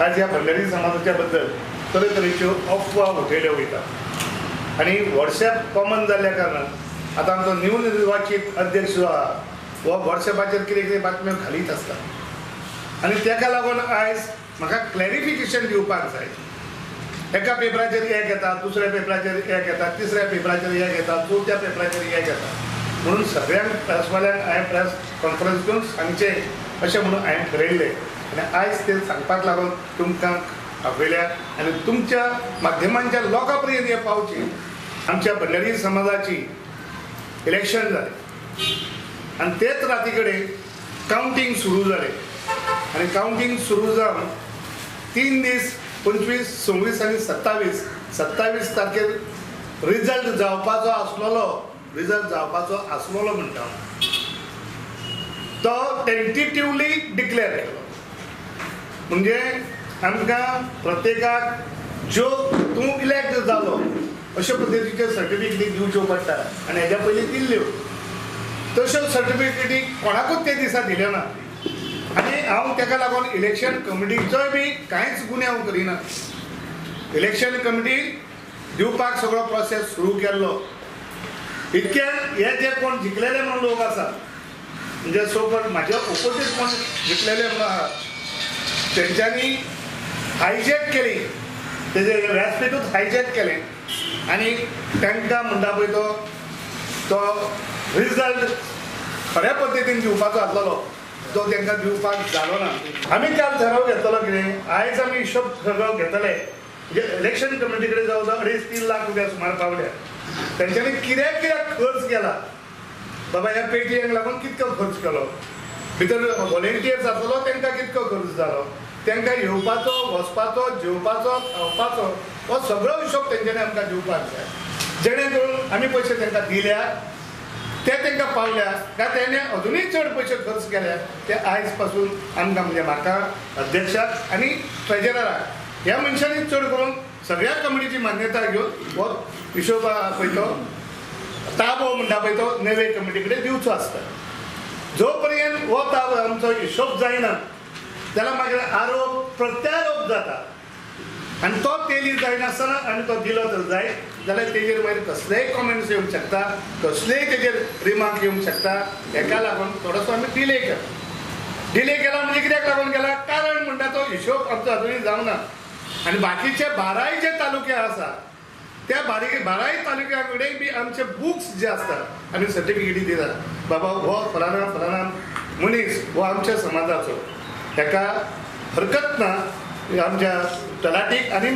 आज ह्या भंडारी समाजाच्या बद्दल तरेतरेच्यो अफवा उठयल्यो वयता आनी वॉट्सॅप कॉमन जाल्ल्या कारणान आतां आमचो नवनिर्वाचीत अध्यक्ष जो आहा हो वॉट्सॅपाचेर कितें कितें बातम्यो घालीत आसता आनी ताका लागून आयज म्हाका क्लॅरिफिकेशन दिवपाक जाय. एका पेपराचेर एक येता, दुसऱ्या पेपराचेर एक येता, तिसऱ्या पेपराचेर एक येता, चवथ्या पेपराचेर एक येता, म्हणून सगळ्यांक प्रेसवाल्यांक हांवें प्रेस कॉन्फरन्स घेवन सांगचें अशें म्हणून हांवें ठरयल्लें आनी आयज तें सांगपाक लागून तुमकां आपयल्या आनी तुमच्या माध्यमांच्या लोकां पर्यंत हें पावचें. आमच्या भंडारी समाजाची इलेक्शन जालें आनी तेच राती कडेन कावंटींग सुरू जालें आनी कावंटींग सुरू जावन 3 दीस 25, 26 आनी 27 तारखेर रिजल्ट जावपाचो आसलेलो, म्हणटा तो टेंटेटिवली डिक्लेअर केलो. म्हणजे आमकां प्रत्येकाक ज्यो तूं इलेक्ट जालो अश्यो पद्दतीच्यो सर्टिफिकेटी दिवच्यो पडटा आनी हेज्या पयलीं दिल्ल्यो तश्यो सर्टिफिकेटी कोणाकूच ते दिसा दिल्यो ना आनी हांव ताका लागून इलेक्शन कमिटीचोय बी कांयच गुन्यांव करिना. इलेक्शन कमिटी दिवपाक सगळो प्रोसेस सुरू केल्लो. इतक्यान हे जे कोण जिखलेले म्हणून लोक आसा, म्हणजे सो कोण म्हाज्या ओपोजीट कोण जिखलेले म्हणून आहा, तेंच्यांनी हायजॅक केली, तेजे व्यासपीठूच हायजॅक केलें आनी तांकां म्हणटा पळय तो रिजल्ट खऱ्या पद्दतीन दिवपाचो आसलेलो तो तांकां दिवपाक जालो ना. आमी काल ठराव घेतलो कितें, आयज आमी हिशोब सगळो घेतले, म्हणजे इलेक्शन कमिटी कडेन जवळ जवळ 2.5-3 लाख रुपया सुमार पावल्या. तेंच्यांनी कित्याक कित्याक खर्च केला, बाबा ह्या पेटीएंक लागून कितको खर्च केलो, भितर व्हॉलेंटियर्स आसलो तांकां कितको खर्च जालो, तांकां येवपाचो, वचपाचो, जेवपाचो, खावपाचो हो सगळो हिशोब तेंच्यांनी आमकां दिवपाक जाय, जेणे करून आमी पयशे तांकां दिल्या ते तांकां पावल्या काय तेणे अजुनूय चड पयशे खर्च केल्या ते आयज पासून आमकां, म्हणजे म्हाका अध्यक्षाक आनी ट्रेजराक ह्या मनशांनी चड करून सगळ्या कमिटीची मान्यताय घेवन हो हिशोब पळय तो ताबो म्हणटा पळय तो नवे कमिटी कडेन दिवचो आसता. जो पर्यंत हो ताबो आमचो हिशोब जायना जाल्यार मागीर आरोप प्रत्यारोप जाता आनी तो तेली जायनासतना आनी तो दिलो तर जाय जाल्यार तेजेर मागीर कसलेय कॉमेंट्स येवंक शकता, कसलेय तेजेर रिमार्क येवंक शकता. हेका लागून थोडोसो आमी डिले केला. डिले केला म्हणजे कित्याक लागून केला, कारण म्हणटा तो हिशोब आमचो अजुनूय जावना आनी बाकीचे 12 जे तालुके आसा त्या 12 तालुक्या कडेन बी आमचे बुक्स जे आसतात आमी सर्टिफिकेटी दितात, बाबा हो फलाना फलाना मनीस हो आमच्या समाजाचो, ताका हरकत ना आमच्या तलाटीक आनी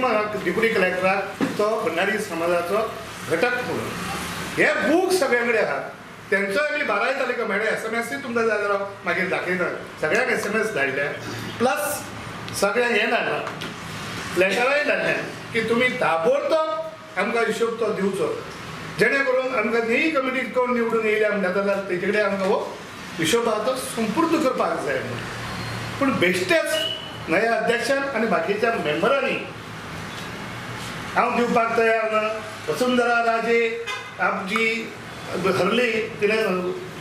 डेप्युटी कलेक्टराक तो भंडारी समाजाचो घटक म्हणून. हे बूक सगळ्यां कडेन आहात, तेंचोय आमी 12 तालुका मेळ्ळे. एसएमएसूय तुमकां जाय जाल्यार मागीर दाखयता, सगळ्यांक एसएमएस धाडल्या, प्लस सगळ्यांक हें धाडलां, लेटराय धाडल्या की तुमी ताबडतोब आमकां हिशोब तो दिवचो, जेणे करून आमकां न्ही कमिटी कोण निवडून येयल्या म्हणटा जाल्यार तेजे कडेन आमकां हो हिशोब आहा तो संपूर्ण करपाक जाय म्हणून. पूण बेश्टेच नव्या अध्यक्षान आनी बाकीच्या मेंबरांनी हांव दिवपाक तयार ना. वसुंधरा राजे आमची हरली, तिणें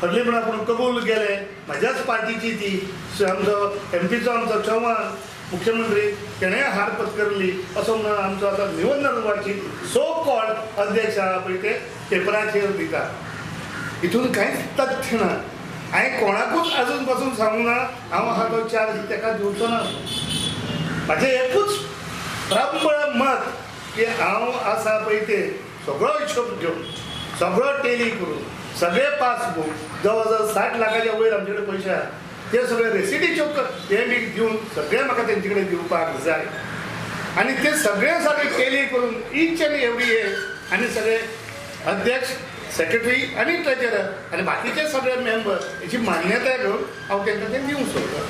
हरली म्हणून आपूण कबूल केलें, म्हाज्याच पार्टीची ती, आमचो एमपीचो आमचो चव्हाण मुख्यमंत्री तेणें हार पत्करली असो म्हणून आमचो आतां निवडणुकाची सो कॉल्ड अध्यक्ष आहा पळय ते पेपराचेर दिता. हितून कांयच तथ्य ना. हांवें कोणाकूच आजून पासून सांगूंक ना हांव आहा तो चार्ज ताका दिवचो ना. म्हाजें एकूच प्रबळ मत की हांव आसा पळय ते सगळो हिशोब घेवन, सगळो टेली करून, सगळे पासबूक जवळ जवळ 60 लाखाच्या वयर आमचे कडेन पयशे आहा ते सगळे रेसिटीच्यो हे बी दिवन सगळे म्हाका तेंचे कडेन दिवपाक जाय आनी ते सगळे सारके टेली करून इच आनी एवरी हे आनी सगळे अध्यक्ष, सेक्रेटरी आनी ट्रेजरर आनी बाकीचे सगळे मेंबर हेची मान्यताय घेवन हांव तांकां तें दिवंक सोदतां.